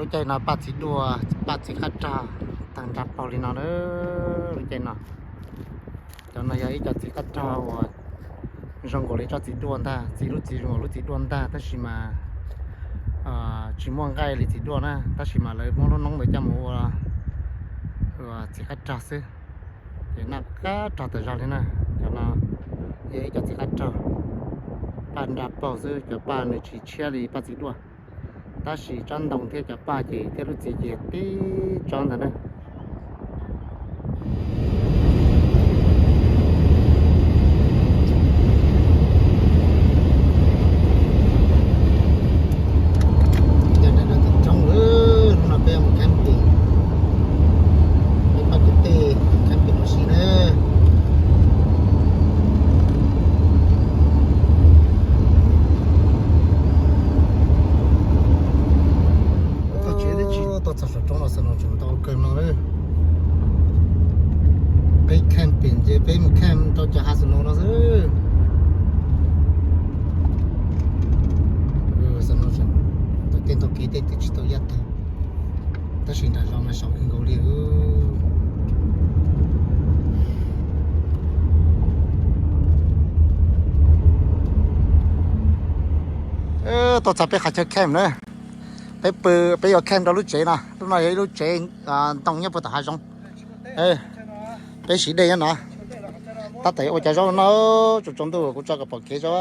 Lub caij no paj txiv duaj, paj txiv qab rog tawg nra paug li no na. Lub caij no, cov no yog ib co txiv qab rog uas zoo nkaus li tsob txiv duaj ntag, txiv lub txiv zoo nkaus lub txiv duaj ntag, tab sis mas tsis muaj nqaij li txiv duaj na, tab sis mas lawv muab lub noob ntawd coj mus ua txiv qab rog xwb. Ces noj qab rog tas zog li na. Cov no yog ib co txiv qab rog, paj nra paug xwb, cov paj nws tsis tshiab li paj txiv duaj, tab sis tsob ntoo thiab cov paj ces thiab lub txiv ces tib tsob ntawd na. Hnub no peb mus camping, peb pab kwv tij camping ua si na. Tuaj txog saum roob no xwb no tseem tau kawg no lawm. Peb camping ces peb mus camp rau cov hav snow no xwb. Tej tag kis tej twb tsis tau yaj tag, tab sis nram zos mas saum kawg nkaus li. Tuaj txog peb qhov chaw camp na. Peb pw, peb yuav camp rau lub tsev no, lub no yog ib lub tsev ntoo nyob puag tom hav zoov. Peb siv dej nyob no. Tab tom yuav ua cov zaub no, tsaus tsaus ntuj kuv tso kom pom kev tso,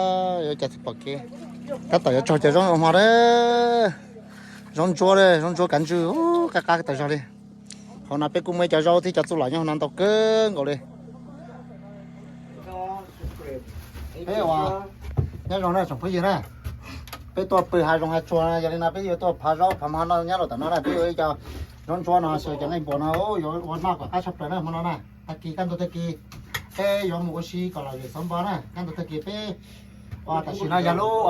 yuav ua cas thiaj pom kev. Tab tom yuav tsaug cov zaub ua hmo na. Zaub ntsuab, zaub ntsuab kav ntswg qab qab tas zog li. Hauv no peb kuj muaj ib co zaub thiab cov txuj lom nyob hauv no ntau kawg nkaus li. Peb ua, nyob zoo na tsoom phooj ywg na. Peb tuaj pw hav zoov hav tsuag no, yog li no peb yuav tuaj phov zaub phov hmo no nyob rau tom no na, peb ua ib co zaub ntsuab no xyaw cov nqaij npua no yuav ua noj kom qab tshaj plaws na hmo no na. Tag kis kaj ntug tag kis peb yuav mus ua si kom lom zem xov npo na. Kaj ntug tag kis peb, tam sim no yog lub,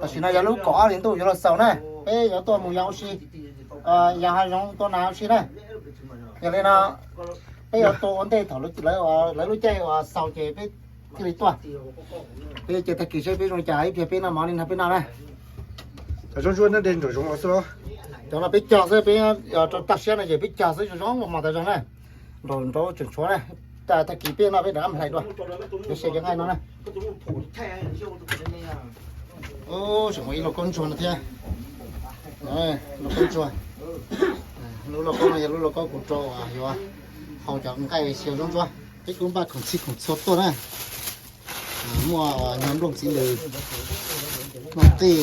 tam sim no yog lub kaum ob hlis ntuj yuav luag xaus na, peb yuav tuaj mus yos ua si, yos hav zoov tua nas ua si na. Yog li no peb yuav tua ua ntej thaum lawv lub caij uas xaus ces peb thiaj li tuaj. Peb yuav cia tag kis seb peb zoo cas ib pliag peb noj mov li no peb noj na. Cov zaub ntsuab nyob dej nraum zoov los xwb. Cov no peb cog xwb, peb rau tag siab no ces peb cog xwb, zoo zoo hmo tas zog na. Nraum nraud tseem tshuav na. Tag kis peb noj peb rov qab hlais dua. Yuav xyaw cov nqaij no na. Tseem muaj ib lauj kaub ntsuag no thiab. Lauj kaub ntsuag. Lub lauj kaub no yog lub lauj kaub kuv rau uas yuav hau cov nqaij xyaw zaub ntsuab. Peb kuj npaj khoom txhij khoom txhua tuaj na. Muaj nyuag nplooj txiv lws, nplooj qij,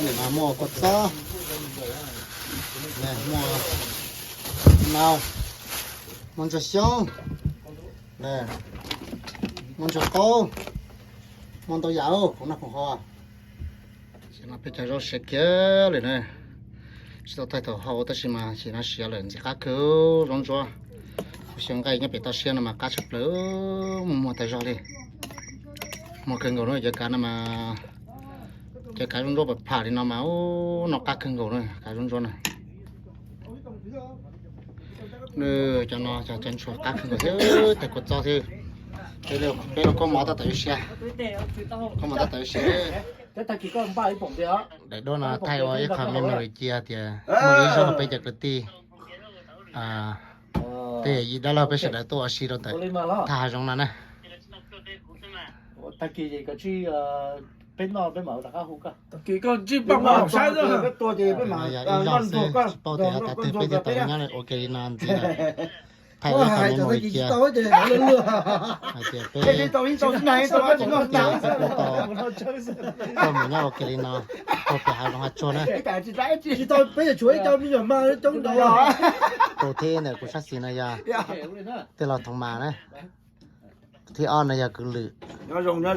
nim no muaj kua txob, muaj nau, muaj ntsuag xyoob, muaj ntsuag qaub, muaj ntau yam khoom noj khoom haus. Tam sim no peb cog zaub siav kiag lawm na, tsis tau thaij thaum hau tab sis mas tam sim no siav lawm ntxim qab kawg zaub ntsuab. Kuv xyaw nqaij nyob pem toj siab no mas qab tshaj plaws, muag muag tas zog li. Muag kawg nkaus na, cov kav no mas, cov kav zaub ntsuab pam pham li no mas ub noj qab kawg nkaus na, kav zaub ntsuab na. Cov no cov ntsuag qab kawg nkaus thiab, tej kua txob thiab. Peb lauj kaub mov tab tom yuav siav, kaub mov tab tom yuav siav. Daim duab no thaij ua ib qho memory cia tias muaj ib zaug peb cov kwv tij, tej yawm yij dab laug peb sawv daws tuaj ua si rau ntawm thaj hav zoov no na. Yog ib zaug xwb, tsis paub tias yav tas twg peb thiaj tau nyob ua ke li no ntxiv lawm. Thaij ua ib qho memory cia hais tias peb tau, tau mus nyob ua ke li no puag pem hav zoov hav tsuag na. Tus thib ib ntawm kuv sab xis no yog tij laug Thoos Mas na. Tus thib ob no yog kwv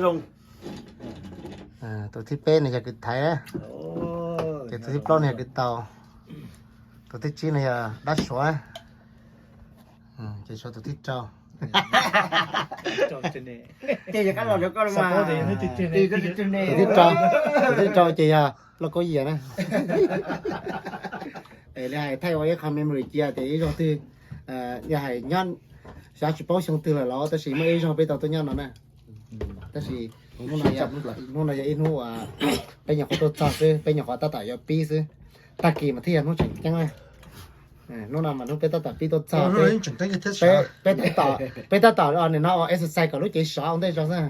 Lwm. Tus thib peb no yog kwv Thaiv. Ces tus thib plaub no yog kwv Tau. Tus thib tsib no yog dab Suav. Ces tshuav tus thib rau. Tus thib rau, tus thib rau ces yog lauj kaub Yias na. Es li hais thaij ua ib qho memory cia tias ib zaug twg, yog hais nyob, xyov tsis paub xyoo twg lawm los tab sis muaj ib zaug peb tau tuaj nyob no na. Tab sis hnub no yog ib hnub uas peb nyuam qhuav tuaj txog xwb, peb nyuam qhuav tab tom yuav pib xwb. Tag kis mas thiaj yog hnub tseem ceeb na. Hnub no mas hnub peb tab tom pib tuaj txog, peb tab tom, peb tab tom nim no ua exercise kom lub cev sov ua ntej zog xwb.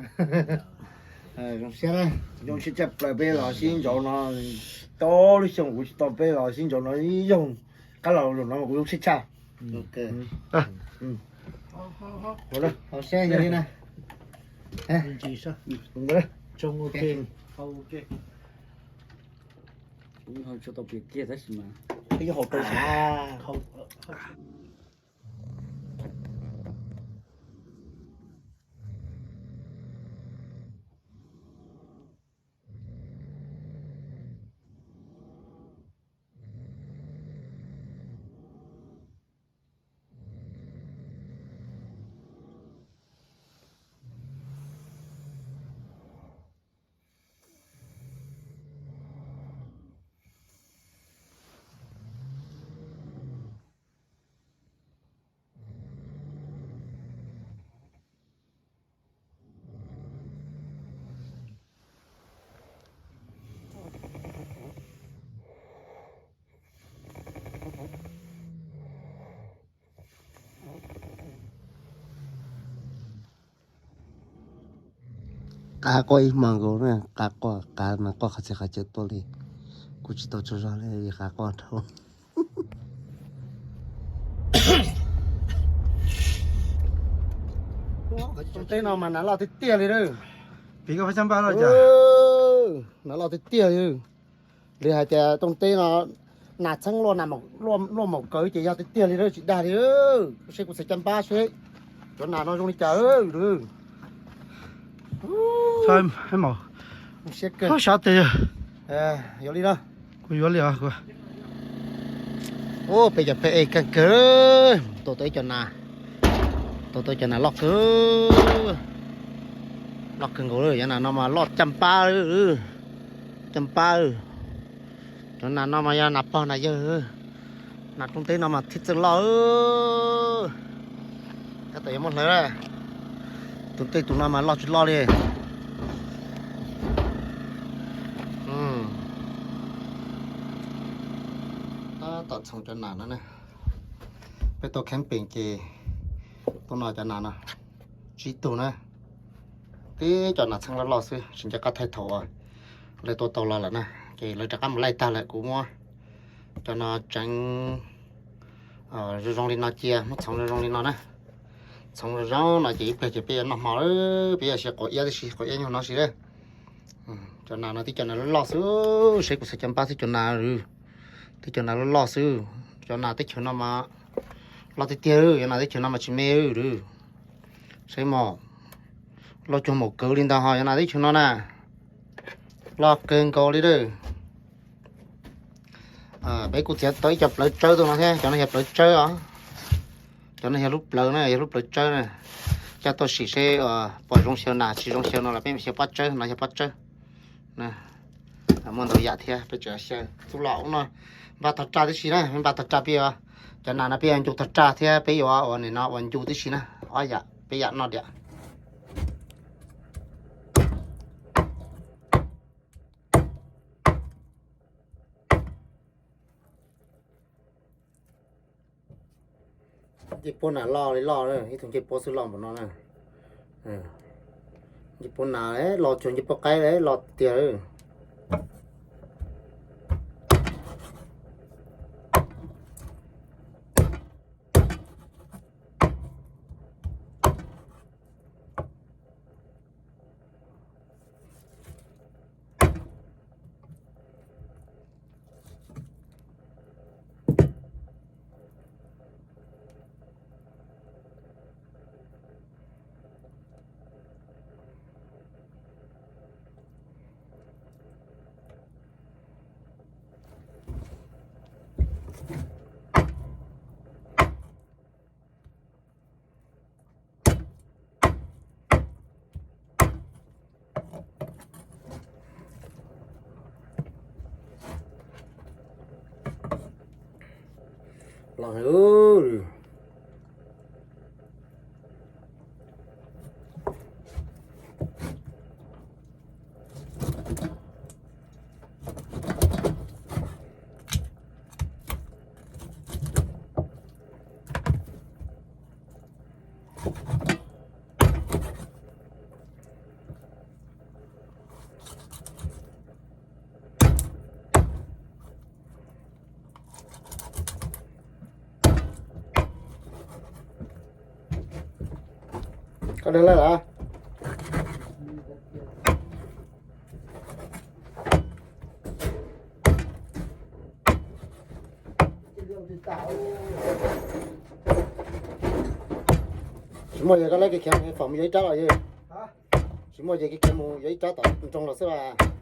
Zoo siab na. Zoo siab tshaj plaws peb los sib ntsauv no, tob lub xyoo kuv tsis tau peb los sib ntsauv no ib zaug, qab los zaum no kuv zoo siab tshaj. Hauv seb yog li na. Qav quaj ib hmo nkaus na, qav quaj, qav mas quaj qhov txhia qhov chaw tuaj li. Kuv tsis tau tsaug zog li, qav quaj dhau. Teb no mas nas loj tiag tiag li. Nas loj tiag tiag li. Li hais tias rooj teb no nas txheeb luaj maum kawg ces yog tiag tiag li, tsis dag li. Seb kuv txhais caj npab seb cov nas no zoo li cas. Siab kawg. Yuav li os. Peb cov peb ej kawg kawg, tau tau ib co nas, tau tau ib co nas loj kawg, loj kawg nkaus li. Cov nas no mas loj caj npab, caj npab. Cov nas no mas yog nas pog nas yawg, nas rooj teb no mas thiaj txawj loj. Tab tom yuav muab hlawv, tus tej tus no mas loj tsis loj li. Tab tom txhoov cov nas no na. Peb tuaj camping ces tuaj no cov nas no tsib tug na. Tib cov nas txheeb loj loj xwb, tsis nco qab thaij thaum uas lawv tua tau los lawm na, ces lawv rov qab mus laij tag lawm. Kuv muab cov no tseev zoo zoo li no cia, muab txhoov zoo zoo li no na. Txhoov zoo zoo no ces ib pliag ces peb yuav noj hmo, peb yuav siav quav iab tib si, quav iab nyuag no si lawm. Cov nas no tib cov nas loj loj xwb, seb kuv txhais caj npab tib cov nas, tib cov nas loj loj xwb. Cov nas teb chaws no mas loj tiag tiag, cov nas teb chaws no mas tsis me. Saib mos, loj cuag maum kawg li ntawd ho cov nas teb chaws no na. Loj kawg nkaus li lawm. Peb kuj txiav tau ib co plawv tsawb tuaj no thiab, cov no yog plawv tsawb os. Cov no yog lub plawv na, yog lub plawv tsawb na. Coj tuaj sim seb puas zoo xyaw nas tsis zoo xyaw no los peb mus xyaw pob tsawb, no yog pob tsawb. Muaj ntau yam thiab, peb tseem xyaw tub los ub no npaj tog raj tib si na, npaj tog raj peb yuav, cov nas no peb yuav ncu tog raj thiab peb yuav ua nim no ua ncu tib si na, ob yam peb yam noj diam. Ncej puab nas loj li loj, ib tug ncej puab xwb loj npaum no na. Ncej puab nas los cuag ncej puab qaib loj tiag. Los heev. Koj dawg lawm los? Tsis muaj ces koj lawv kev khiav mus fam mus yuav ib rab los yog? Tsis muaj ces kev khiav mus yuav ib rab tom nroog los xwb los.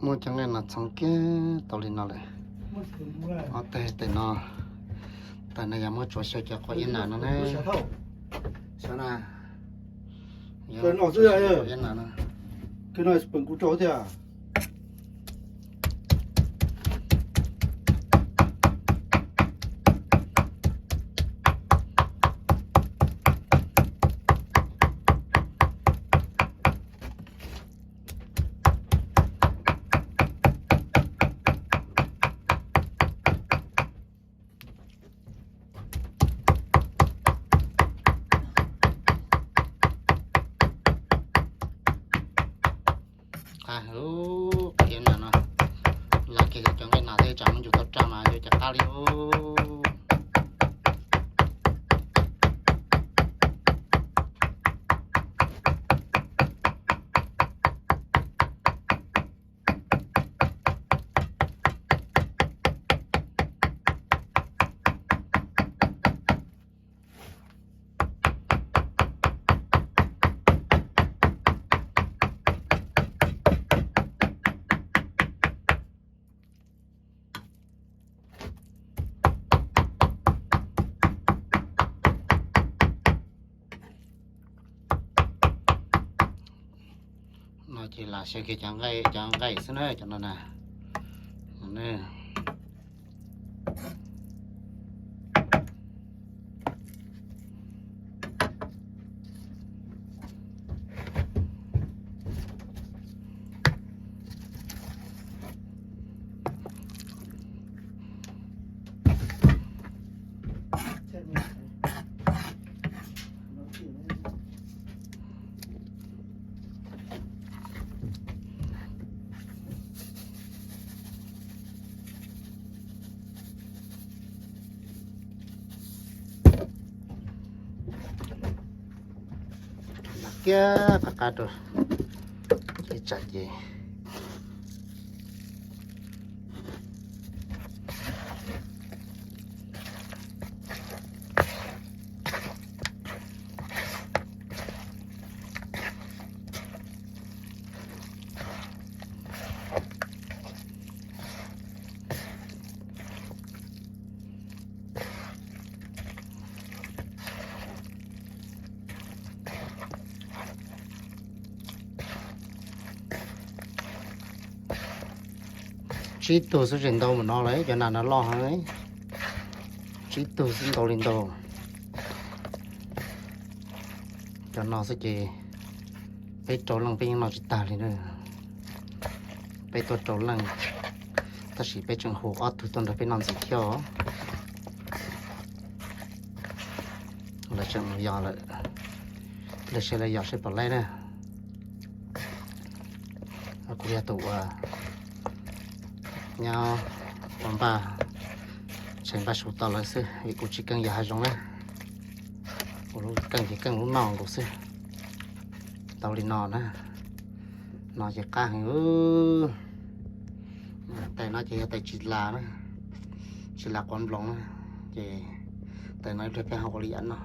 Muab cov nqaij no txhoov kiag tau li no lawm. Ob teg tes no, tas no yog muab tsuav xyaw cov qos iab nas no ne. Xyaw na. Yog tsuav xyaw qos iab nas no. Qhov no, lawv kiag cov nqaij nas thiab tsam muab ncu tau raj mas yuav cov qab li. No ces lam xyaw kiag cov nqaij, cov nqaij xwb na, cov no na. Kiag qab qab rau ib tsam ces. Tsib tug xwb tseem ntau npaum no lawm, cov nas no loj heev. Tsib tug xwb ntau li ntau. Cov no xwb ces peb rau leej peb yeej noj tsis tag li na. Peb tuaj rau leej, tab sis peb tseem hu ob tug tuaj nrog peb noj ntxiv thiab os. Lawv tseem mus yos lawm, lawv seb lawv yos seb puas laib na. Kuv yog tus uas nyob ua npaj, tshem npaj su tau lawv xwb vim kuv tsis keej yos hav zoov na. Kuv lub keej ces keej lub noj nkaus xwb. Tau li no na, no ces qab heev. Tais no ces yog tais tsis las na, tsis las quav nploos na, ces tais no ib pliag peb ho ua li yam no.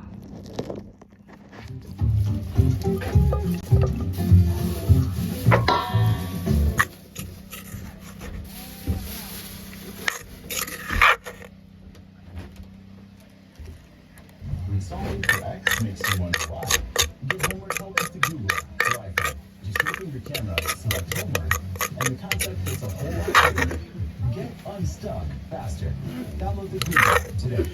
When solving for X makes you wonder why, give homework helpers to Google for iPhone. Just open your camera, select homework, and the concept gets a whole lot clearer. Get unstuck faster. Download the Google app today.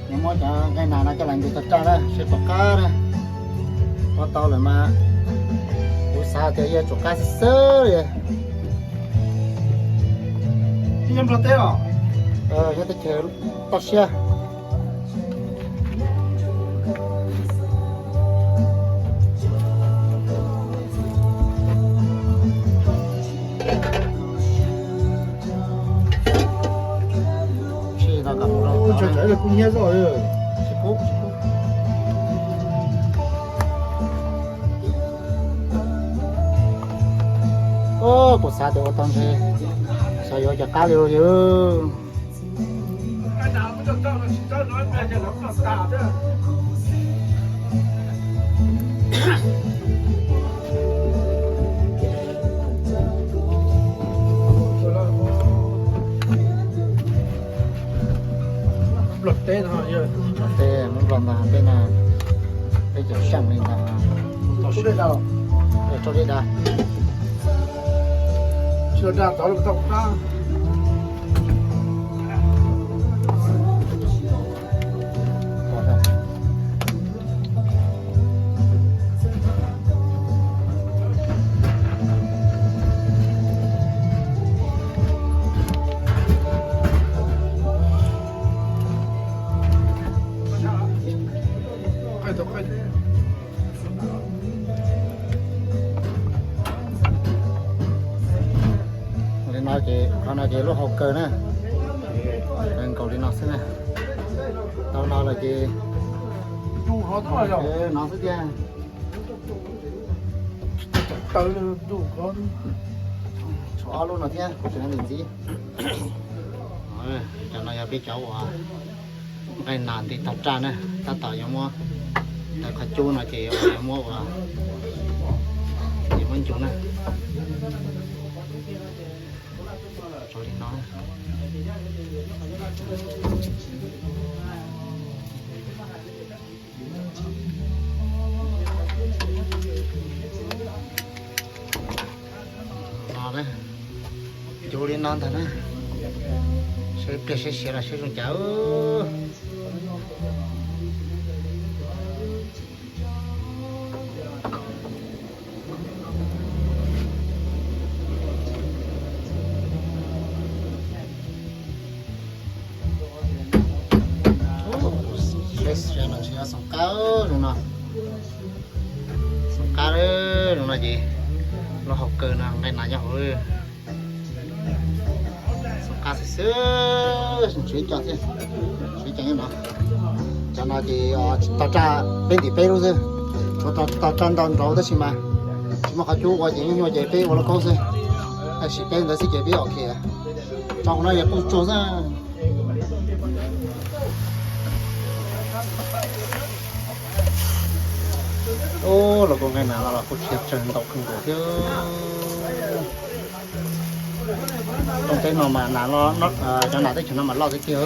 Nws muab cov nqaij nas no coj los nce tag raj na, seb puas qab na. Ua tau lawm mas kuv xav tias yuav tsum qab xwb xwb li. Nplog teb os? Yog teb chaws toj siab. Tsis no kom mus rau tod. Tsis kub, tsis kub. Kuv xav tias ua tau ntshe xyov yuav cov qab li yog. Nplog teb no, teb muab nplog ntag peb no, peb cov seej li ntag. Rau dej da. Tsis da tod los tau qab. Li no ces qhov no ces lub hau kaw na, kaw nkaus li no xwb na. Tau no lawm ces no xwb tiag. Tshuav ob lub no thiab kuv tseem hais ntxiv. Cov no yog peb cov uas nqaij nas nti tag raj na, tab tom yuav muab, tawm qhov cub no ces yuav muab ua, yuav muab ncu na. Li no. Cub li no ntag na. Saib pliag saib siav los saib zoo cas. Saib no tsis yog xoom qab zoo no. Xoom qab zoo no ces lub hauv kaw no nqaij nas nyob hauv. Xoom qab xwb xwb, tshuav ib co thiab, tshuav ib co nyob no. Cov no ces tog raj peb ntim peb lub xwb, tshuav tog raj ntau nraud tab sis mas tsis muaj qhov cub ua ces nyuaj nyuaj ces peb ua lauj kaub xwb. Tab sis peb ntawd xwb ces peb ok. Tso hauv no yog kuj tsuag xwb. Ub, los kuj nqaij nas no los kuj tshia tsawg ntau kawg nkaus thiab. Rooj teb no mas nas, cov nas teb chaws no mas loj tiag tiag.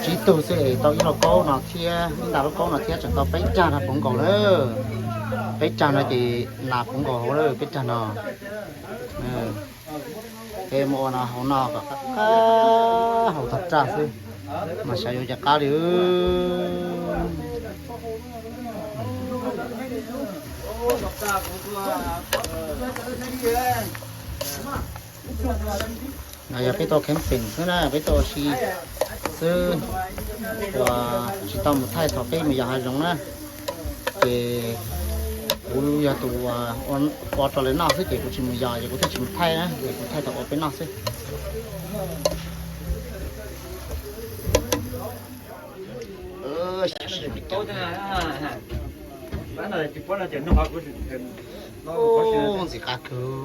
Tsib tug xwb es tau ib lauj kaub no thiab, ib nta lauj kaub no thiab tseem tau peb rag no puv nkaus lawm. Peb rag no ces nas puv nkaus hauv lawm peb rag no. Peb mus ua no hauv no kom qab qab hauv tog raj xwb, mas xyov yuav ua cas qab li. No yog peb tuaj camping xwb na, peb tuaj ua si xwb, uas tsis tau mus thaij thaum peb mus yos hav zoov na. Ces kuv yog tus ua rau lawv noj xwb ces kuv tsis mus yos ces kuv thiaj tsis mus thaij na, ces kuv thaij thaum ua peb noj xwb. Ntxim qab kawg.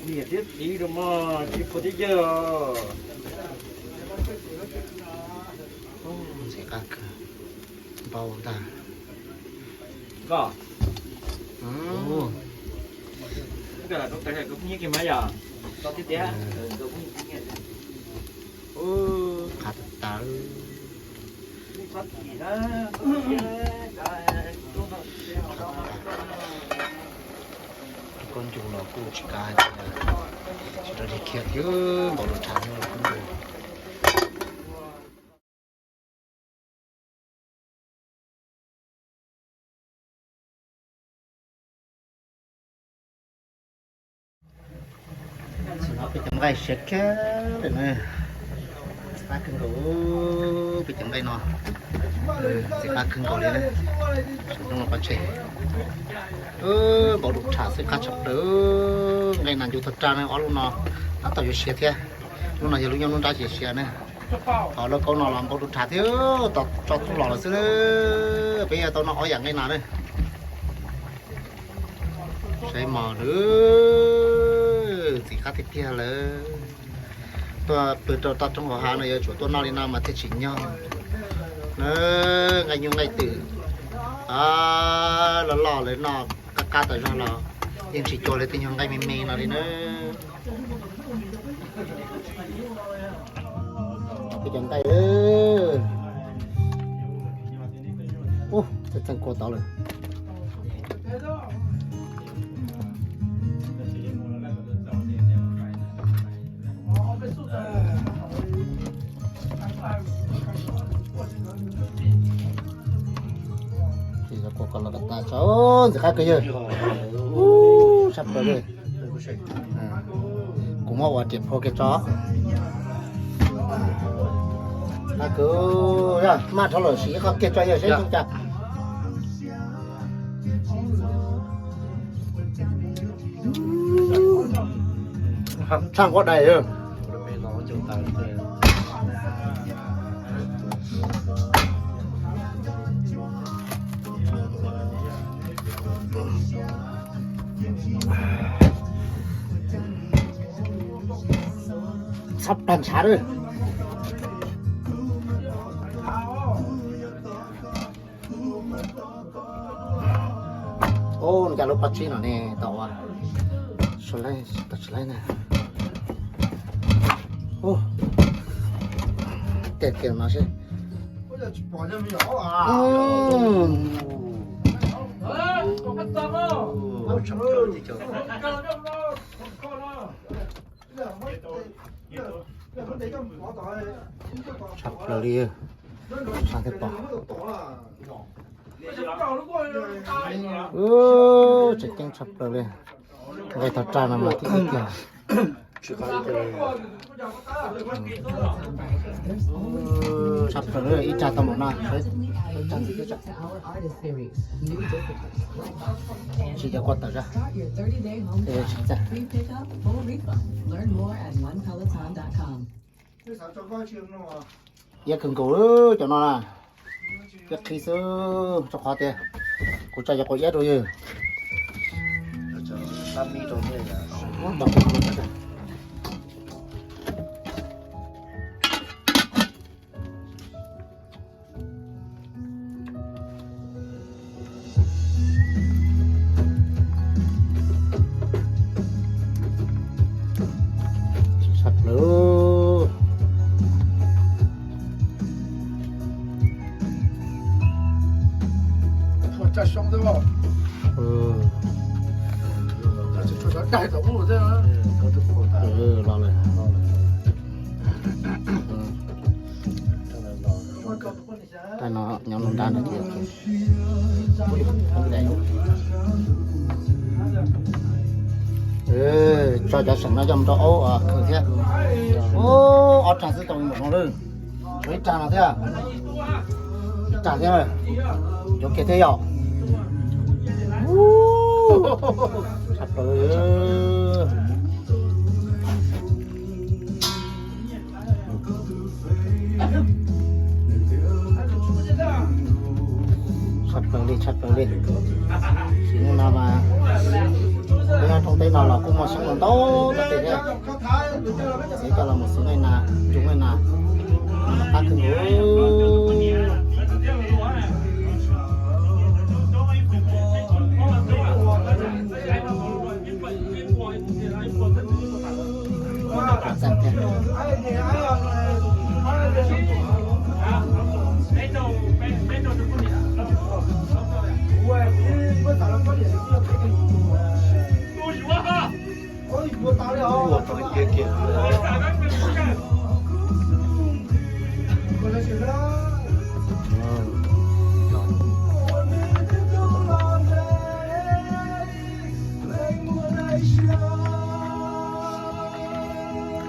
Niam thiab txiv rau mog, tsis pub tib yawg os. Ntxim qab kawg, npau ntag. Koj, koj phooj ywg kiag mas yom, koj thiab tiag. Qab tawv tawv. Koj ncug los kuj tsis kav hais tias tsis rau li kiag thiab, npaum lub tshav nyob lub kub ncug. Tam sim no peb cov nqaij siav kiag lawm na. Ntxim qab kawg nkaus, peb cov nqaij no ntxim qab kawg nkaus li na. Saum rooj no pov tseg, npaum lub tshav xwb qab tshaj plaws. Nqaij nas ncu tog raj na, ob lub no tab tom yuav siav thiab. Lub no yog lub nyob nruab nrab ces siav na. Ho lauj kaub no los npaum lub tshav thiab, tso tub los lawm xwb. Peb yuav tau noj ob yam nqaij nas na. Saib mog, ntxim qab tiag tiag lawm. Tuaj pw rau toj roob hauv hav no yuav tsum tuaj noj li no mas thiaj tsim nyog na. Nqaij nyuj nqaij twm loj loj lawv noj qab qab tas zog los yeej tsis cuag lawv tej nyuag nqaij me me no li na. Peb cov nqaij, ub, txeej kua tod lawm. Ces yog kua ko los kom tas tso, ntxim qab kawg yawg. Ub, sab plaws li. Kuv muab ua riam phau kiag tso. Qab kawg, maj dhau lawm, siv ib qho kiag tso yawg saib zoo cas. Tshaj nquab dais. Txhob plag ntshav lawm. Ub, nws cas lub pob tsib no ne, tau ua, tau tsis laib na. Tes kiag no seb. Tshaj plaws li, tshaj thiab pom. Tseem ceeb tshaj plaws li. Nqaij tog raj no mas tib tiag. Tshaj plaws li, ib tsa tau npaum no. Tsis cov koj tawm ra. Iab kawg nkaus cov no na. Iab qhi xwb, rau qhov tias kuv tso cov quav iab rau yawg. Sab plaws. Los lawm. Tais no nyob lub nrab no. Tso cov seem no coj mus rau aub khaws thiab. Ob rag xwb tau li npaum no lawm. Tshuav ib rag no thiab. Ib rag thiab. Cov kiag thiab yom. Tshaj plaws. Tshaj plaws li, tshaj plaws li. Sim neej no mas peb nyob roob teb no los kuj muaj xyoob ntau ntau tom tej thiab. Txiv coj los mus xub nej na, nrug nej na, qab kawg nkaus.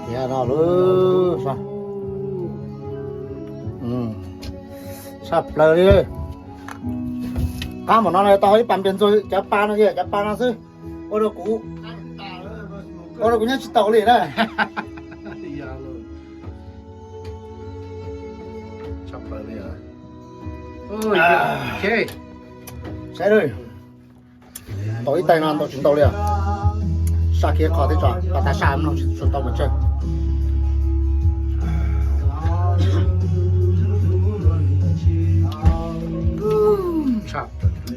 Tiag no lub, tshaj plaws li. Qab npaum no tau ib pas npias ntxuag cov pa no, cov pa no xwb. Ua rau kuv, ua rau kuv nyob tsis taus li na. Saib, tau ib tais no ntau tsis ntau li os. Saj kiag qho thiab tso, pas tas saj mloog tsis tau mas tsawg.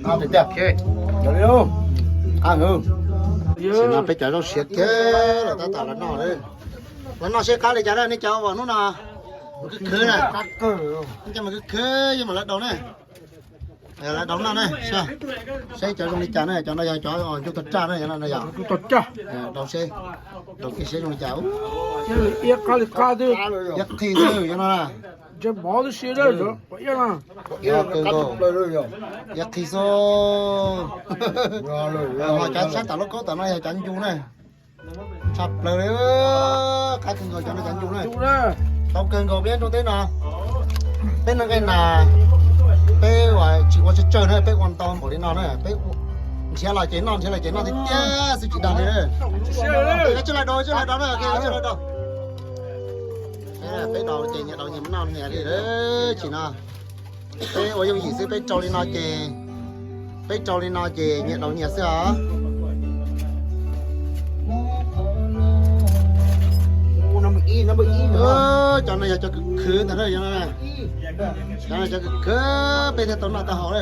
Qab tiag tiag. Yog li, qab heev. Tam sim no peb cov zaub siav kiag los tab tom los noj. Los noj seb qab li cas na nej cov uas hnub no mus khwv khwv na. Nej cov mus khwv khwv yeej mam li daus na. Lawv daus noj na. Saib cov zoo li cas na, cov no yog cov ntsuj tog raj na, yog no yog. Daus seb, daus kiag seb zoo li cas. Iab qhi xwb yog no na. Iab kawg nkaus. Iab qhi xwb. Ho cov sab tom lub kaub tom no yog cov ncu na. Tshaj plaws li, qab kawg nkaus cov no cov ncu na. Tau kawg nkaus peb nyob roob teb no. Peb noj nqaij nas, peb tsis ua tsawg tsawg na, peb ua ntau npaum li no na, peb nrhiav los ces noj, nrhiav los ces noj tiag tiag xwb tsis dag li. Tsis lawv daus, tsis lawv daus na, tsis lawv daus. Peb daus ces nyias daus nyias muab noj nyias li. Tsis no peb ua yooj yim xwb, peb rau li no ces, peb rau li no ces nyias daus nyias xwb os. Cov no yog cov khwv khwv ntag, cov no cov khwv khwv peb thiaj tau noj tau haus na.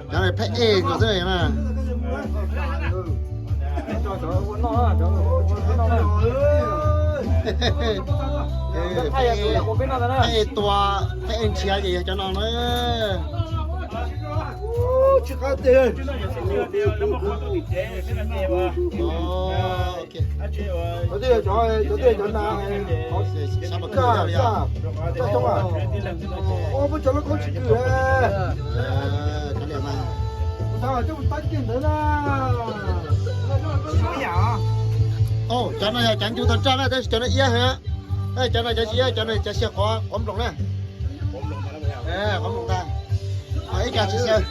Cov no pheej ej nkaus xwb na. Peb tua, peb nrhiav ces yog cov no na. Tsis qab tes. Cov twg yog cov, cov twg yog cov na. Cov xyoob, muab cov lub koob tsis kwm. Cov no yog cov ncu tag raj na, tab sis cov no iab heev. Cov no cov tsis iab, cov no cov xyaw quav, quav nploos na. Quav nploos tag. Ib co tsis xyaw.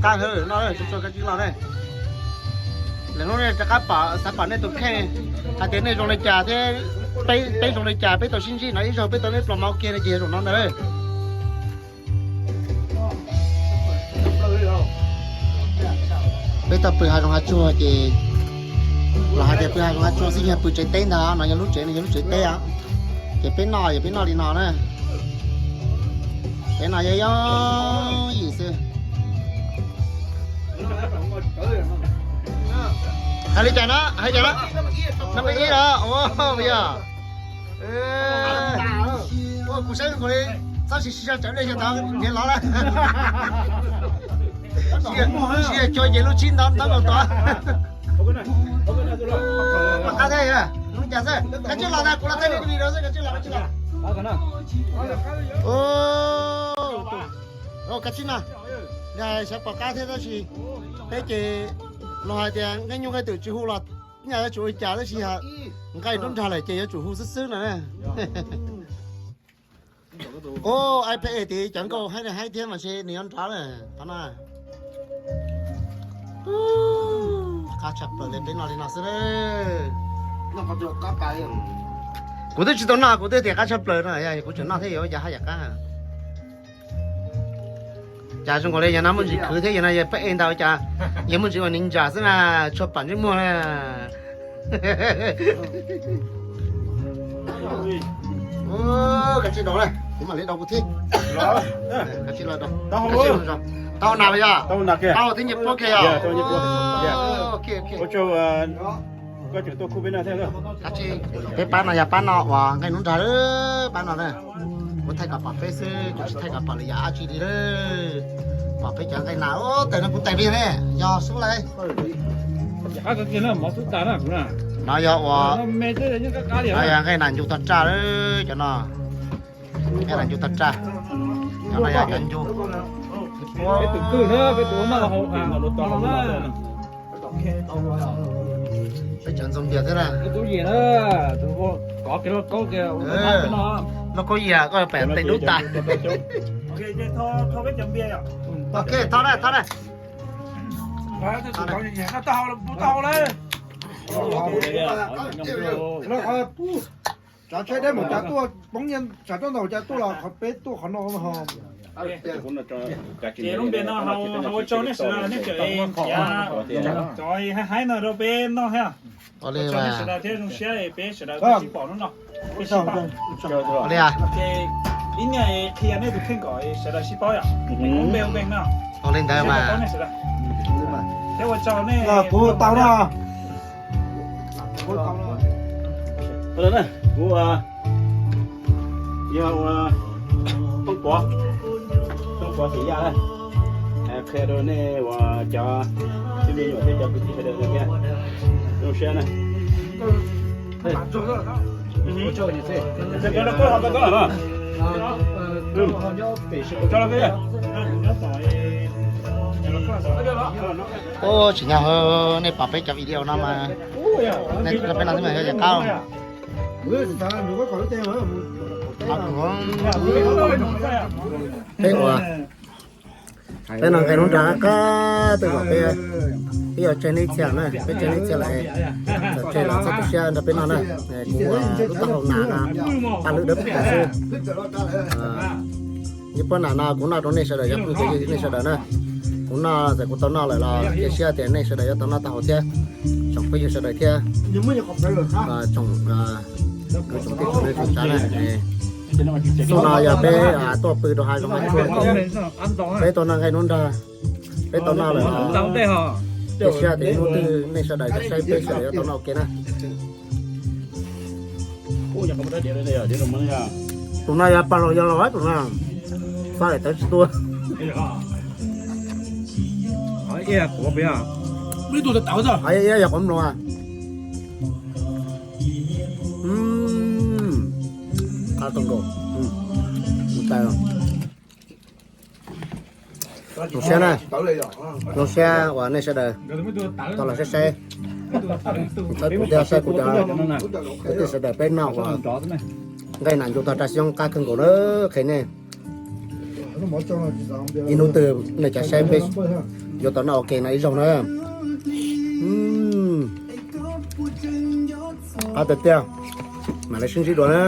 Qab heev no, tsuag tsuag koj tsis los ne. Lawm hnub no rov qab pom, xav pom nej tus kheej hais tias nej zoo li cas thiab peb zoo li cas, peb tau sib ntsib no ib zaug peb tau nej pluas mov kiag no ces yog zaum no ntag. Peb tau pw hav zoov hav tsuag ces los hais tias pw hav zoov hav tsuag xwb yog pw tsev teb ntag, no yog lub tsev, no yog lub tsev teb os. Ces peb noj, ces peb noj li no na. Peb noj yooj yooj yim xwb. Hais li cas no, hais li cas no? Năm mươi ib hả? Ồ, bây giờ. Ơ, kuv saib kuv li, txhob sis sis tsawv dej xyov tod nyiav lov lawm. Sis yog cuag ces lub tsib ntov ntov nkaus tod. Pom qab thiab, hnub cas xwb, kav tsij los ntag, kuv los thaij video xwb, kav tsij los, kav tsij los. Kav tsij no, xyov pom qab thiab tab sis peb ces los hais tias nqaij nyuj nqaij twm tsis hu los nyaj yuav tsum ua cas tab sis nqaij nruab nrag lawm ces yuav tsum hu xwb xwb no. Ub, iPad Air tid cov nkauj haib haib thiab mas ntshe nws yuav nrov lawm qhov no. Qab tshaj plaws li, peb noj li no xwb. Kuv twb tsis tau noj, kuv twb tias qab tshaj plaws no, kuv tseem noj thiab yuav ua cas haj yam qab. Cas zoo nkaus li yog no muaj ntsis khwv thiab, yog no yog peb e ntau cas yog muaj ntsis ua ni ntsa xwb na, tshuav pam ntsej muag na. Kav tsij daus na, kuv mam li daus kuv thiab. Kav tsij los daus. Tau nas los yog? Tau thiab nyiaj puab kiag yog? Kav tsij, peb pab no yog pab no uas nqaij nruab nrag, pab no na. Kuv thaij kom pom peb xwb, kuv tsis thaij kom pom lwm yam dab tsi li lawm. Pom peb cov nqaij nas, ub, tes no kuv tes peb ne, yog xub lawm. No yog ua, no yog nqaij nas ncu tog raj lawm cov no. Nqaij nas ncu tog raj, cov no yog cov ncu. Peb cov ntxoov npias thiab na. Lauj kaub yig koj pem tes dub tas. Ok, thov na, thov na. Tsav tsheb deb mus cas tuaj, poob nyiaj tsam rau ntawm cas tuaj los qhov peb tuaj qhov no ho. Ces lub npe no hau ua tsaug nej sawv daws, nej tseem nrhiav cov haib haib no rau peb noj thiab. Ua tsaug nej sawv daws thiab, zoo siab peb sawv daws twb sib pom hnub no. Peb sib pom. Ua li, ces ib niag qhia nej tus kheej kom sawv daws sib paub yom. Lub npe hu npe no. Ua li ntawd mas. Thiab ua tsaug nej. Kuv tau no. Kuv yog ua Toob Puav, Toob Puav Xim Yaj, qhia rau nej uas cov tib me nyuam thiab cov kwv tij sawv daws tias zoo siab na. Ub, tsim nyog nej pom peb cov video no mas nej tuaj peb no xwb mas yog yam qab. Peb ua, peb noj nqaij nruab nrag qab qab, tej zaum peb, peb yuav tseg nej txhia na, peb tseg nej txhia lawm, txawm tseg los txhob tu siab nrog peb noj na. Kuv ua lub taub hau nas no, paj lwm dawb paug xwb. Ib puab nas no kuv noj rau nej sawv daws, yog phooj ywg nej sawv daws na. Kuv noj txawm kuv tau noj lawm los cia siab tias nej sawv daws yuav tau noj taub hau thiab, tsoom phooj ywg sawv daws thiab, tsoom kwv tsoom tij tsoom neej tsoom tsav na. Xub no yog peb tuaj pw rau hav zoov hav tsuag, peb tuaj noj nqaij nruab nrag, peb tau noj lawm los cia siab tias hnub twg nej sawv daws yuav saib peb sawv daws yuav tau noj ua ke na. Tus no yog pog laus yog laus tus no, faj daim tawv tsis tuaj. Ib tug tawv tawv xwb. Ib yog quav mlua. Qab kawg nkaus. Zoo siab na, zoo siab uas nej sawv daws tau los saib saib. Kuv thiab saib kuv cov kwv tij sawv daws peb noj uas nqaij nas ncu tog raj xyoob qab kawg nkaus na, qhia nej. Ib hnub twg nej cov saib peb yuav tau noj ua ke no ib zaug na. Qab tiag tiag, mam li sib ntsib dua na.